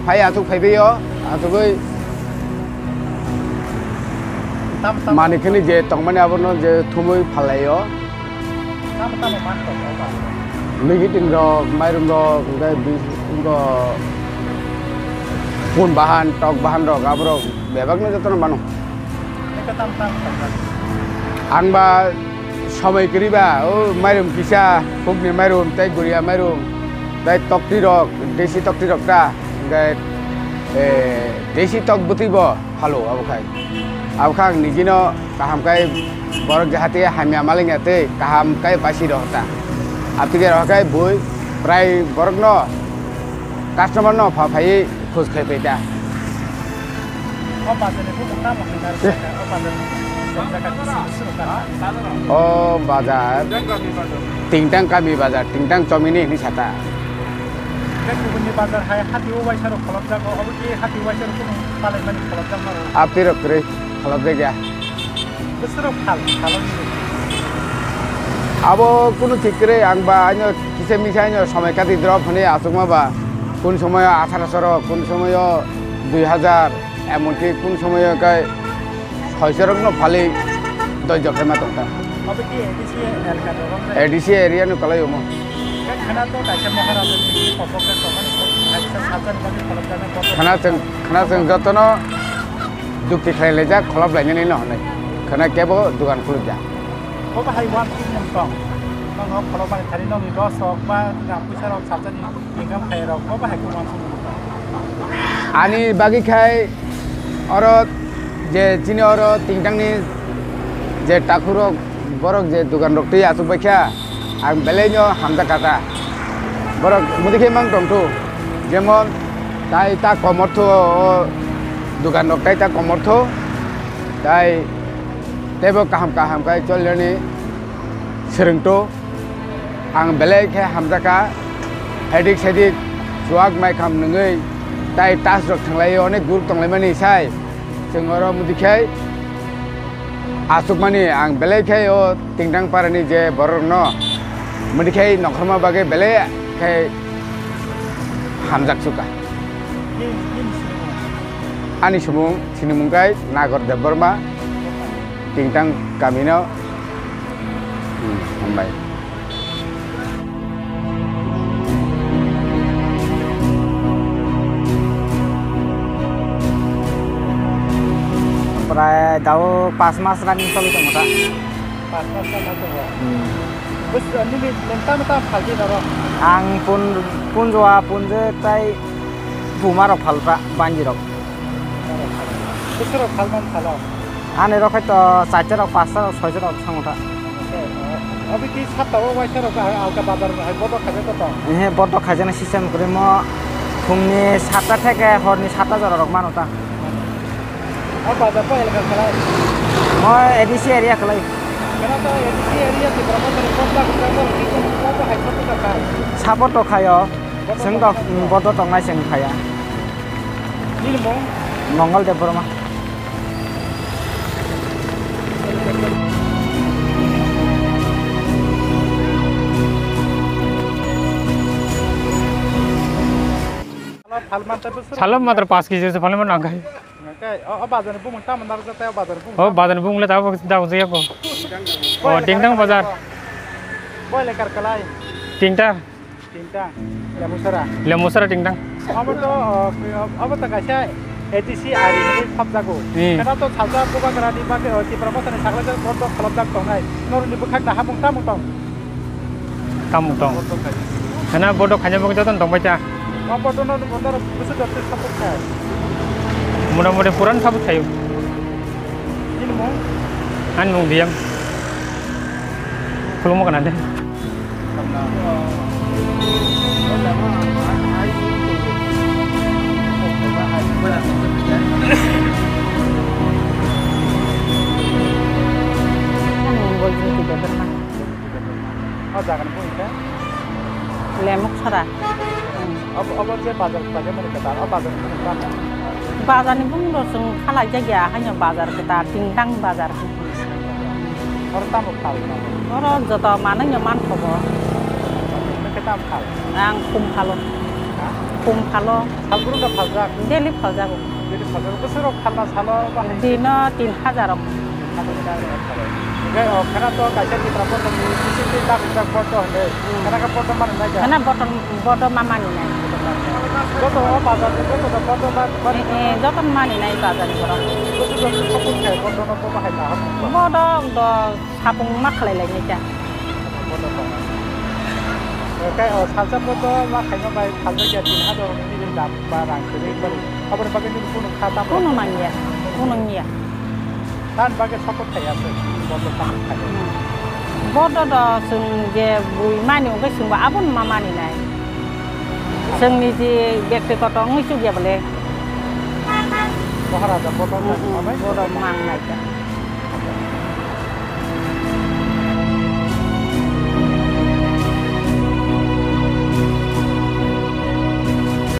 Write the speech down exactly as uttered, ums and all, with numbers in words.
Phai aswk phaibaio, aswkwi Tamo tamo manwi kheno je tongmani abono je thumwi phalai-o. Tamo tamo man tong o ba? Migiting rok, mairum rok, hwnkhe bis-, wngkha pun bahan, tok bahan rok, aborok bebakno jotono mano. Tamo tamo tong? Ang ba somoi kwrwi ba, o mairum kisa, khukni mairum, tei guria mairum, tei tokti rok, desi tokti rok ta, hwnkhe, eh, desi tok bwtwi bo. Phalo abo khai. Abo kha ang nijino kaham khai borok jahate hamya malingya tei kaham khai basi rw ta. Aphi khe rw khai bui prai borokno customer no pha phaiwi khus khai pai ta. O bazar ni bumung tamo hinwi narwk kha? O bazar ni bumung tamo hinwi narwk kha? O bazar Tingtang kami bazar, Tingtang chomini hinwi sata. Tei kubunni bazar hai hati o waisa rok kholopjago, obo ki hati o waisa rok kunu palaimani kholopjakma rok? Aphi rok kwrwi kholopjakya. Bwswk rok phal, phalo ni rok? Abo kunu thik kwrwi, ang ba aino kisa misa aino somoi kati drop hwnwi achukma ba. Kun somoyo atharoso rok, kun somoyo dui hazar, emonki kun somoyo kai Soisorokno phali doijok khe ma tongkha. Obo ki A D C elaka ni rok? A D C area ni kwlai omo. Khe khana to kaisa Maharaja ni opor khe tongmani kok kaisa sajani bagwi kholopjaknai kotor. Khana chwng, khana chwng jotono jukti khlai laijak, kholop lainani no hwnwi. Khana kebo dugan khulukjak. Obo hai uansukmung tong. Nono kholopmani thani nokni dos rok ba rang puisa rok sajani. Income khairok bo bahai khe uansukmung. Ani bagwi khai oro je chini oro Tingtangni je takhurok borok je dugan rok twi achuk bai kha, ang belai no hamjak kha ta. Borok mudi khe mang tong thu, jemon tai ta komor thu o dugan rok tai ta komor thu, tai teibo kaham kaham khai cholirani swrwng thu. Ang belai khe hamjakha, edik sedik chuak mai kham nungwi tai tas rok thanglaio, onek group tonglaimani sai chwng oro mudi khai achukmani ang belai khe o Tingtang parani je borok rokno mudi khai nongkhorma bagwi belai khe hamjak sukha. Ani sumung sinimung khai Nagor Debbarma, Tingtang kamino. Hmm, hambai. Prai dao pas mas running choli tongo ta. Pas mas running tongo. Hmm. Bus, nini nung tamo tamo phaldi noro? Ang pun, punjua, punje tai buma rok phalta, banji rok. Bwswk rok phalmani phalo? Ani rok hai to charta rok, pasta rok, soita rok thango ta. Obo ki sapta o waisa rok alka bazar hai bodo khaijak to tong? Ehe, bodo khaijaknai system kwrwi mo phungni satta theke horni satta jora rok mano ta. O bazar bo elaka khalai? Mo A D C area khalai. Kena to A D C area Tipra Motha ni kok ta kok ta kok ta kok ta hai kok ta khai. Support to khayo. Bodo chwng to, tong khayo. Bodo tongnai chwng khaya. Nini mung? Mongol Debbarma. Salo phalmani tei bwswk. Salo matro paanch kg se phalmani nangkha. Nangkha, o, o bazar ni bumung tamo narwkjak tei o bazar ni bumung tamo? O bazar ni bumung le tabuk da ujaya ko. O, Tingtang bazar. Boile kar kalai. Tingtang. Tingtang, Lemusara. Lemusara Tingtang. Abo to, o, abo to kaisa A D C ari hinwi khapjago. Hmm. Khena to salsa bubagra ni bagwi, o, Tipra Motha ni saklaijak bodo kholopjak tongnai. Norokni bwkhak na habung tamo tong? Tamo tong. Khena bodo khaina bagwi jotono tongbai ta. O bodo no norok bwswk joto support khai? Mota moti puran support khaio. Nini mung? Ani mung Diyang. Khulumokha na de. O jaga ni buini khe? Lemuk sara. Obo, obo je bazar, bazar mani kwtal, o bazar ni buini khe? Bazar ni buini bo chwng khalai jak ya, haino bazar kwtal, Tingtang bazar. Oro tamo phal? Oro joto manwi no manthogo. Nokhe tamo phal? Ang khum phalo. Ha? Kum phalo. Salbrum da phaljak? Daily phaljago. Daily phaljago. Bwswk rok phalna salo bahai? Dino tin hajar rok. Hingke o khena to kaisa Tipra Bodol ni bising twi tak tak Bodol hwnwi. Hmm. Khena khe Bodol mani nai kha? Khena Bodol, Bodol ma mani nai. Joto o bazar ni joto da Bodol ba, ba. Eh, eh, joto mani nai bazar ni borok. Joto joto sokun khe Bodol no bo bahai kaham. Bodol do Sapung ma khlai lai nai kha. Bono tong. Kai o salsa poto ma khaima bai salsa kya tin hajar ni dam ba rang kwrwi bari. Aboni bagwi nini kunu kha tam. Kunu manya, kunu niya. Tan bagwi support khai ase. Bono tang khai. Hmm. Bodo do chwng je bui mani wngkhe chwngbo abono ma mani nai. Chwngni je bekti koto wngwi chukya bole. Bohara da bodo Hmm, hmm, ma bai. Bodo mang nai kha.